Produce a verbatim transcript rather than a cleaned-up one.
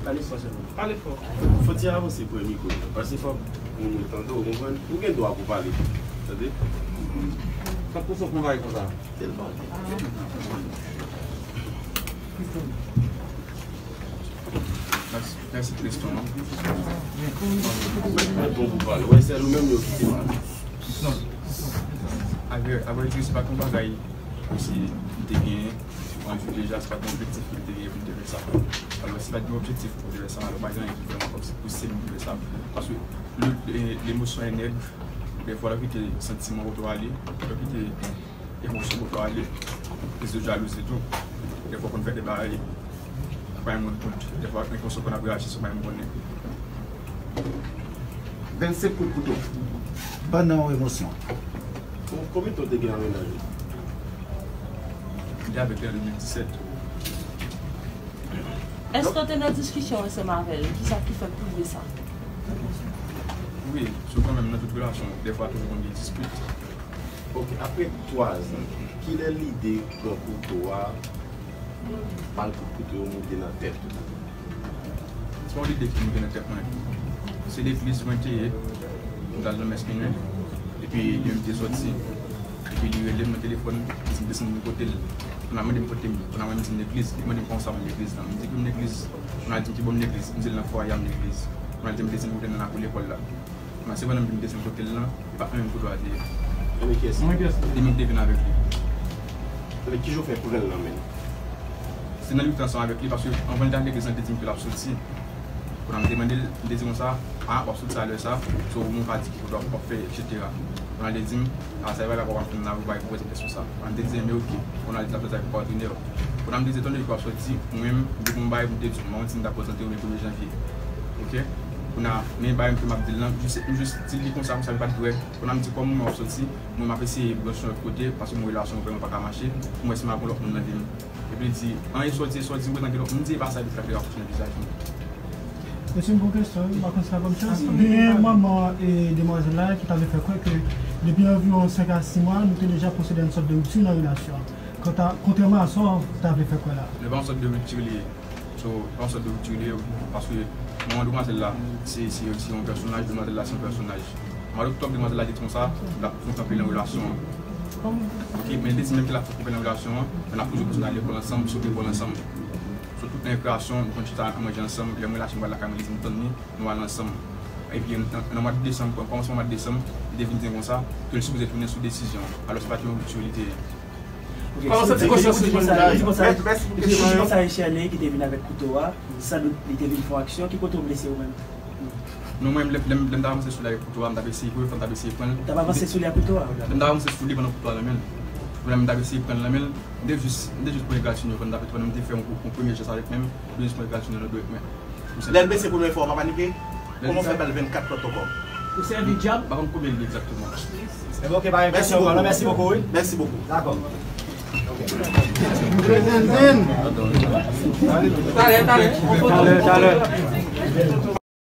Pale fò, sèlman. Pale fò. Fò ti avanse pran mikwo yo, paske fòk moun yo tande w, konprann? Ou gen dwa pou pale, tande? Sa k pou sòt konn bagay konsa? Tèlman. Mèsi, mèsi Kriston, non? Mwen bon pou pale. Wè, sèl ou menm yo kite pale. Non. Avrè, avrè di, se pa t yon bagay kòmsi m te genyen anvi deja, se pa t yon objektif ke m te genyen pou m te fè sa. Alò, si pa t gen objektif pou m te fè sa, alò, pa gen anyen ki vrèman kòmsi pouse m pou m fè sa. Paske le, le, lemosyon e nèg, dèfwa, lè w kite santiman w ale, lè w kite emosyon w ale, kriz de jalouzi tou, dèfwa w konn fè de bagay, pa yon moun kont, dèfwa, enkonsyan w konn ap reyaji san pa yon moun konnen. Vennsenk kout kouto. Pandan yon emosyon. Kon-, konbyen tan w te gen an mennaj ou? M te avèk li an de mil disèt. Èske w te nan diskisyon ansanm avè l? Kisa ki fè w twouve sa? Wi, sou kanmenm nan tout relasyon, dèfwa toujou konn gen dispit. Ok, apre twazan, kilè lide pran kouto a, pral kout kouto yo moute nan tèt ou? Se pa yon lide ki moute nan tèt mwen. Se legliz mwen te ye, m t al nan mès minwi, epi li menm te sòti, epi li rele m nan telefòn, li di m desann vin kote l. Kounye a mande m kote m ye, kounye a mwen m di m legliz, li mande m kòman sa m legliz la. M di ke m legliz, kounye a li di m kibò m legliz, m di l nan fwaye a m legliz. Kounye a li di m desann kote l nan lakou lekòl la. Kounye a se pandan m vin desann kote l lan, e pa menm kote a te ye. Ebyen kiyès li? Li menm te vin avèk li. Ebyen kijan w fè pran l nan men l? Se nan lite ansanm avèk li, paske anvan l te al legliz lan, li te di m ke l ap soti. Kounye a m te mande l, m te di konsa, a, w ap soti a lè sa, so ou menm w pa di ki kote w ap fè, etsetera. Kounye a l te di m, a, sa e bagay la w ap fè m la, ou pa gen pou prezante sou sa. Kounye a m te di, enben oke. Kounye a l di l ap soti avèk patnè l. Kounye a m te di, etan done ke w ap soti, mwen menm, m gen pou m bagay pou m te di w, m pa konn si m t ap prezante w, men premye janvye. Oke? Kounye a, men bagay ke m ap di l lan, m jis, m jis di l li konsa, konsa li pa t vre. Kounye a m di, kòm mwen w ap soti, mwen m ap eseye branche yon lòt kote, paske mwen relasyon mwen vrèman pa ka mache, pou m wè si m ap gen lòt moun nan vi m. Epi li di, anyen sa w di, sa w di, ou prezante lòt moun, m di, e pa sa, epi l frape rapwoche nan vizaj mwen. Mesye, m gon kesyon, wi, m pa konn si sa ban m chans. Genyen manman e demwazèl la ki ta vle fè kwè ke depi anviwon senk a sis mwa, nou te deja pwosede a yon sòt de ripti nan relasyon an. Kanta, kontrèman a sa w ta vle fè kwè la. Li pa yon sòt de ripti li ye. So, pa yon sòt de ripti li ye, paske manman demwazèl la, se, se, se yon pèsonaj, demwazèl la, se yon pèsonaj. Mwa oktòb, demwazèl la te di konsa, l ap fè kanpe nan relasyon an. Ok, men li te di menm ke l ap fè kanpe nan relasyon an, men n ap toujou kontinye al lekòl ansanm, sot lekòl ansanm. So, tout nan rekreasyon, nou konn chita, al manje ansanm, lè mwen lache, mwen pral lakay mwen, li di m tann li, nou al ansanm. Epi, nan, nan mwa desanm, kòmansman mwa desanm, li te vin di m konsa, ke l sipoze tounen sou desizyon an. Alò, se pa t yon ripti li te ye. Ok, kòman w santi konsyans ou? Di konsa, di konsa, di konsa e Shirley ki te vin avèk kouto a, sandout li te vin fè yon aksyon, ki kote w blese ou menm? Non, mwen, lè, lè, lè m t ap avanse sou li avèk kouto a, m t ap eseye, premye fwa m t ap eseye pran l. Ou t ap avanse sou li ak kouto a? Lè m t ap avanse sou li pandan kouto a nan men l. Lè m t ap eseye pran l nan men l, m te jis, m te jis pran egratign yo pandan m t ap, pandan m te fè yon, yon premye jès avèk men m, m te jis pran egratign yo nan dwèt mwen. Lè l blese premye fwa, w pa panike? Kòman w fè ba l vennkat lòt ankò? Ou sèvi dyab? M pa konn konbyen l ye egzakteman. Ebyen, ok, pa gen kesyon ankò, non, mèsi bokou, wi. Mèsi bokou. Dakò. Talè, talè. Talè, talè.